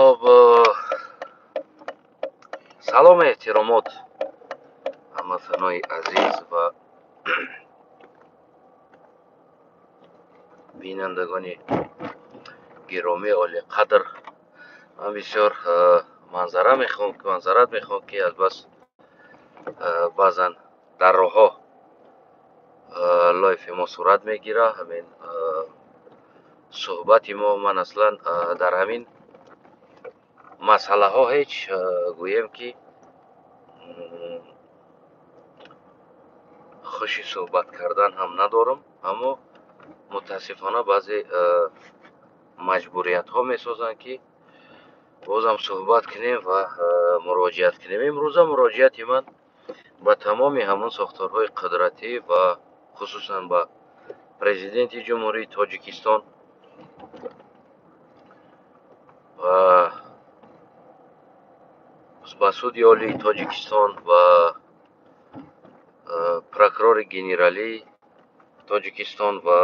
Хоб, салому эҳтиромот ҳамватанои азиз ва бинандагони гиромии олиқадр. Ман бисёр манзара мехоҳам, манзарат мехоҳам, ки азбас баъзан дар роҳҳо лайфи мо сурат мегирад, ҳамин суҳбати мо. Ман аслан дар ҳамин масъалаҳо ҳеҷ, гӯем ки, хуши суҳбат кардан ҳам надорам, аммо мутаассифона баъзе маҷбуриятҳо месозанд, ки бозам суҳбат кунем ва муроҷиат кунем. Имрӯза муроҷиати ман ба тамоми ҳамон сохторҳои қудратӣ ва хусусан ба президенти Ҷумҳурии Тоҷикистон ва ба Суди Олии Тоҷикистон ва прокурори генералии Тоҷикистон ва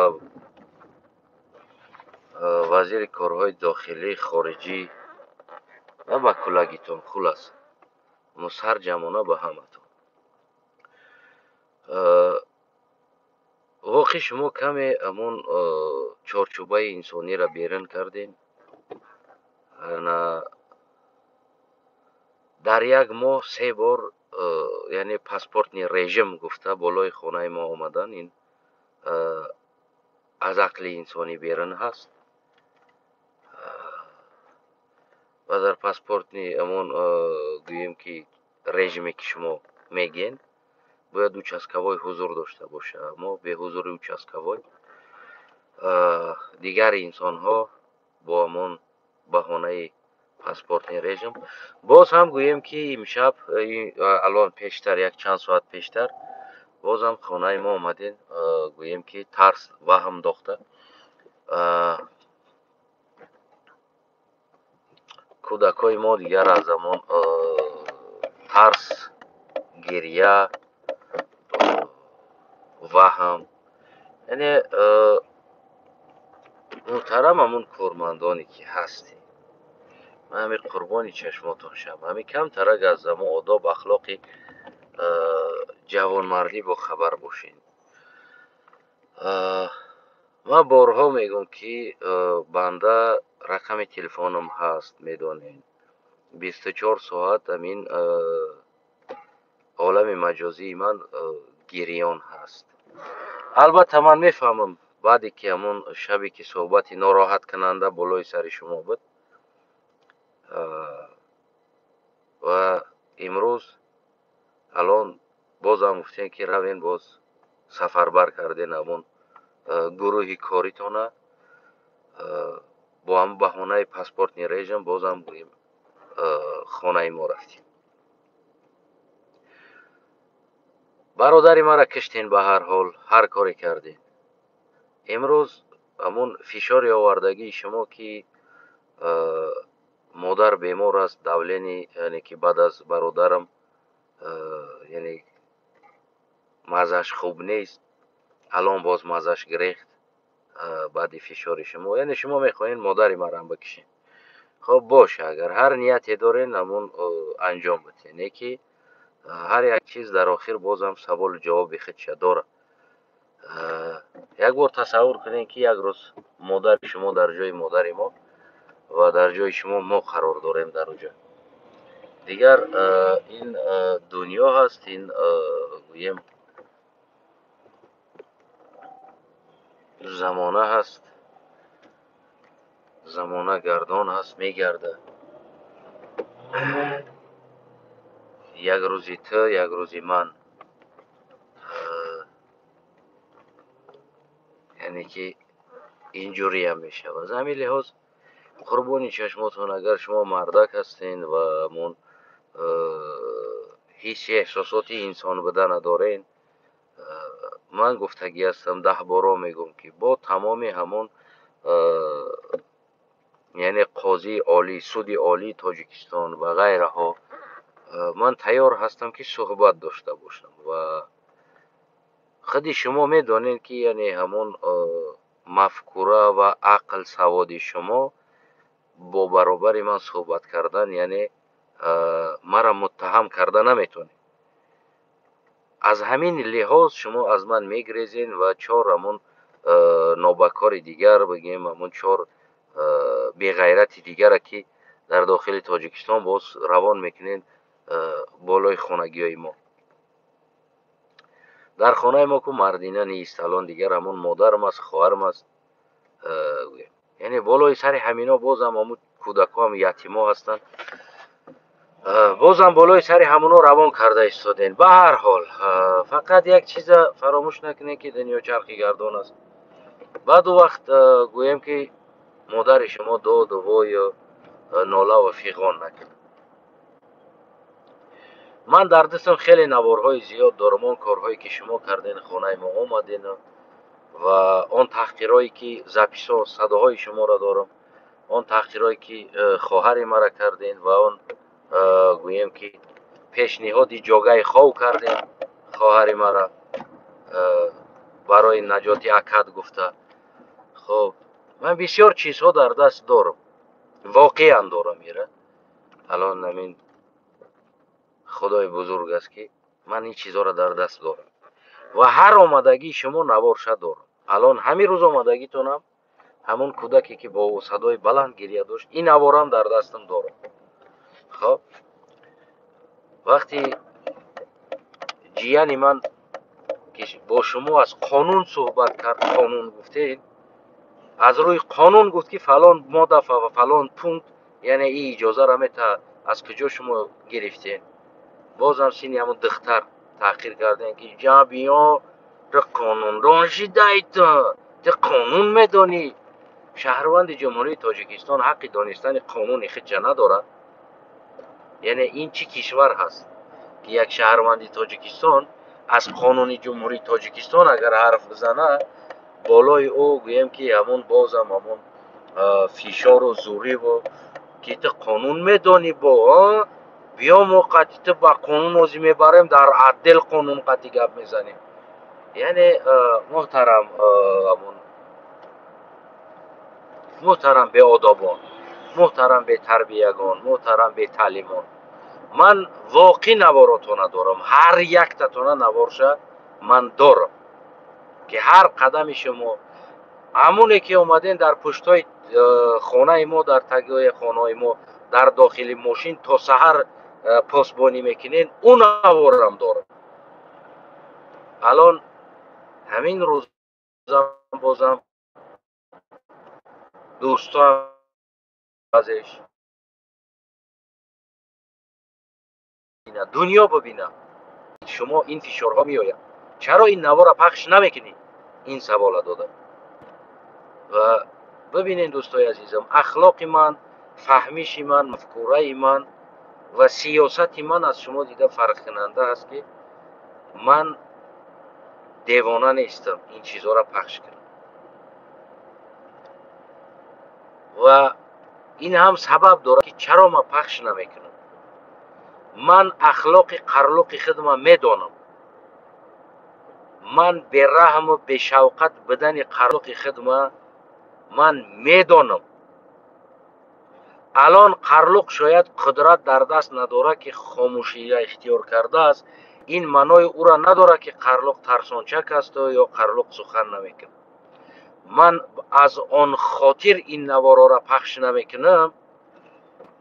вазири корҳои дохилӣ, хориҷӣ ва ба куллагитон, хулас сарҷамона ба ҳаматон. Воқеъ шумо каме ҳамон чорчӯбаи инсониро берун кардем. Дар як моҳ се бор, яъне паспортный режим гуфта болои хонаи мо омадан, ин аз ақли инсонӣ берун ҳаст. Ва дар паспортный ҳамон, гӯем ки, режиме ки шумо мегӯед, бояд участковой ҳузур дошта бошад. Мо беҳузури участковой дигар инсонҳо бо ҳамон баҳонаи паспортный режим боз ҳам, гӯем ки, имшаб, алон пештар, як чанд соат пештар бозам хонаи мо омадем, гӯем ки, тарс ваҳм дохта, кӯдакҳои мо дигар аз ҳамон тарс, гирья, ваҳм. Яъне, муҳтарам ҳамон кормандоне ки ҳастем, ман ҳамин қурбони чашмотон шавам, ҳамин камтарак аз ҳамон одоб, ахлоқи ҷавонмардӣ бохабар бошед. Ман борҳо мегӯям, ки банда рақами телефонам ҳаст, медонед, 24 соат ҳамин олами маҷозии ман гирён ҳаст. Албатта, ман мефаҳмам, баъде ки ҳамон шабе ки суҳбати нороҳаткунанда болои сари шумо буд ва имрӯз алон бозам гуфтем, ки равем, боз сафарбар кардем ҳамон гурӯҳи коритона, бо ҳамон баҳонаи паспортный режим бозам, гӯем, хонаи мо рафтем. Бародари маро киштен, ба ҳар ҳол ҳар коре кардем. Имрӯз ҳамон фишори овардагии шумо, ки модар бемор аст, давление, яъне ки баъд аз бародарам, яъне маззаш хуб нест, алон боз маззаш гирехт баъди фишори шумо. Яъне шумо мехоҳед модари маро бикушед. Хоб, боша, агар ҳар нияте дорен, ҳамон анҷом бидиҳед, не ки ҳар як чиз дар охир бозам саволу ҷавоби худша дорад. Як бор тасаввур кунед, ки як рӯз модари шумо дар ҷои модари мо ва дар ҷои шумо мо қарор дорем дар оҷа. Дигар ин дунё ҳаст, ин, гӯем, замона ҳаст, замона гардон ҳаст, мегардад. Як рӯзи ту, як рӯзи ман, яъне ки инҷуриям мешавад. Аз ҳамин лиҳоз, қурбони чашмотон, агар шумо мардак ҳастен ва ҳамон ҳисси эҳсосоти инсон будана дорен, ман гуфтагӣ ҳастам, даҳборо мегӯям, ки бо тамоми ҳамон, яъне қозии олӣ, Суди Олии Тоҷикистон ва ғайраҳо ман тайёр ҳастам, ки суҳбат дошта бошам. Ва худи шумо медонед, ки яъне ҳамон мафкура ва ақл, саводи шумо Бо баробари ман суҳбат кардан, яъне маро муттаҳам карда наметавонед. Аз ҳамин лиҳоз шумо аз ман мегрезен ва чор ҳамон нобакори дигар, бигем, ҳамон чор беғайрати дигара, ки дар дохили Тоҷикистон боз равон мекунед болои хонагиҳои мо. Дар хонаи мо ку мардина нест, алон дигар ҳамон модарам аст, хоҳарам аст. Яъне болои сари ҳамино бозам ҳамон кӯдакҳоам ятимо ҳастанд, бозам болои сари ҳамуно равон карда истодем. Ба ҳар ҳол, фақат як чиза фаромӯш накунед, ки дунё чархи гардон аст. Баъду вақт гӯем, ки модари шумо доду вою нолаву фиғон накунад. Ман дар дастам хеле наворҳои зиёд дорам, он корҳое ки шумо карден, хонаи мо омаден ва он таҳқирҳое ки записҳо, садоҳои шуморо дорам, он таҳқирҳое ки хоҳари мара карден ва он гӯем ки пешниҳоди ҷогаи хов кардем хоҳари мара барои наҷоти акад гуфта. Хоб, ман бисёр чизҳо дар даст дорам, воқеан дорам. Ира алон амин Худои бузург аст, ки ман ин чизҳоро дар даст дорам ва ҳар омадагии шумо наворша дорам. Алон ҳамин рӯз омадагитонам, ҳамон кӯдаке ки бо садои баланд гиря дошт, ин наворам дар дастам дорам. Хоб, вақти ҷияни ман ки бо шумо аз қонун суҳбат кард, қонун гуфтед, аз рӯи қонун гуфт, ки фалон модда ва фалон пункт, яъне ин иҷозаро метаҳад, аз куҷо шумо гирифтед? Бозам сини ҳамон духтар таҳқир кардем, ки ҷа биё, ту қонундон шидай, ту қонун медонӣ. Шаҳрванди Ҷумҳурии Тоҷикистон ҳаққи донистани қонуни худша надорад? Яъне ин чӣ кишвар ҳаст, ки як шаҳрванди Тоҷикистон аз қонуни Ҷумҳурии Тоҷикистон агар ҳарф бизана, болои ӯ гӯем ки ҳамон бозам ҳамон фишору зӯриву ки ту қонун медонӣ, бо биё мо қатъи ту ба қонун озӣ мебарем, дар отдел қонун қатъи гап мезанем. Яъне муҳтарам, ҳамон муҳтарам беодобон, муҳтарам бетарбиягон, муҳтарам бетаълимон, ман воқеъ наворотона дорам, ҳар яктатона наворша ман дорам, ки ҳар қадами шумо, ҳамоне ки омаден дар пуштҳои хонаи мо, дар тагиҳои хонаҳои мо, дар дохили мошин то саҳар посбонӣ мекунен, ӯ наворам дорам. Алон ҳамин рӯзам бозам дӯстон баъзеш дунё бибинад, шумо ин фишорҳо меояд, чаро ин навора пахш намекунӣ? Ин савола додам. Ва бибинед, дӯстои азизам, ахлоқи ман, фаҳмиши ман, мафкураи ман ва сиёсати ман аз шумо дида фарқкунанда аст, ки ман девона нестам ин чизҳоро пахш кунам. Ва ин ҳам сабаб дорад, ки чаро ман пахш намекунам. Ман ахлоқи қарлуқи худма медонам, ман бераҳму бешавқат будани қарлуқи худма ман медонам. Алон қарлуқ шояд қудрат дар даст надорад, ки хомӯшия ихтиёр кардааст, ин маънои ӯро надорад, ки қарлуқ тарсончак асту ё қарлуқ сухан намекунад. Ман аз он хотир ин наворҳоро пахш намекунам,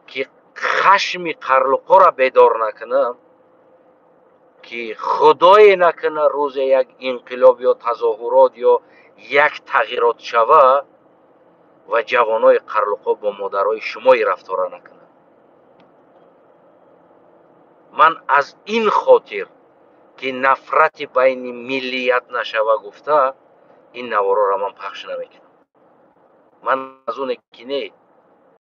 ки хашми қарлуқҳоро бедор накунам, ки худое накунад рӯзе як инқилоб ё тазоҳурот ё як тағйирот шава ва ҷавонои қарлуқҳо бо модарои шумои рафтора накунанд. Ман аз ин хотир, ки нафрати байни миллият нашава гуфта, ин наворҳоро ман пахш намекунам. Ман аз оне ки не.